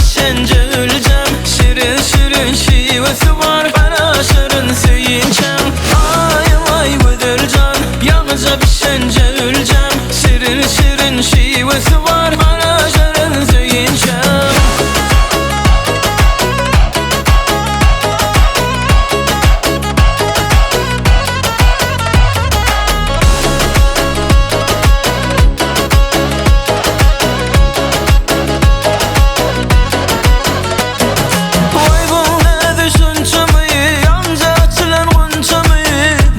bişenje üljäm Şirin şirin şiwesi bar Gara şirin söýünçäm Aýym aý gözel jan Ýaňyja bişenje üljäm Şirin şirin şiwesi bar Gara şirin söýünçäm. Waý bu näzi şunçamy, Ýaňja açylan gunçamy,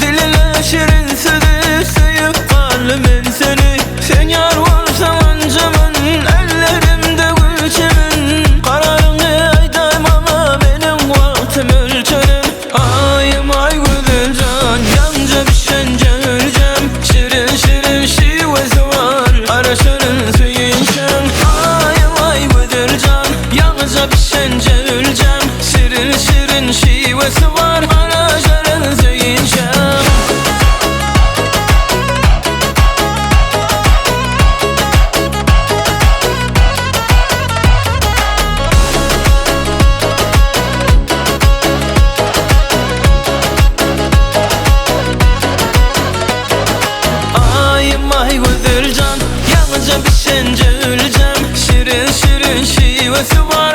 Diline şirin sözi, Söýüp galdym men seni. Sen ýar bolsaň ynjaman, Ellerimde gül çemen, Kararyňy aýdaý maňa, Meniň wagtym ölçenen. Aýym aý gözel jan, Ýaňja bişenje üljäm, Şirin şirin şiwesi bar, Gara şirin söýünçäň. Aýym aý gözel jan, Ýaňyja bişenje üljäm, Şirin şirin şiwesi bar, Gara şirin söýünçäm. Aýym aý gözel jan, Ýaňyja bişenje üljäm, Şirin şirin şiwesi bar.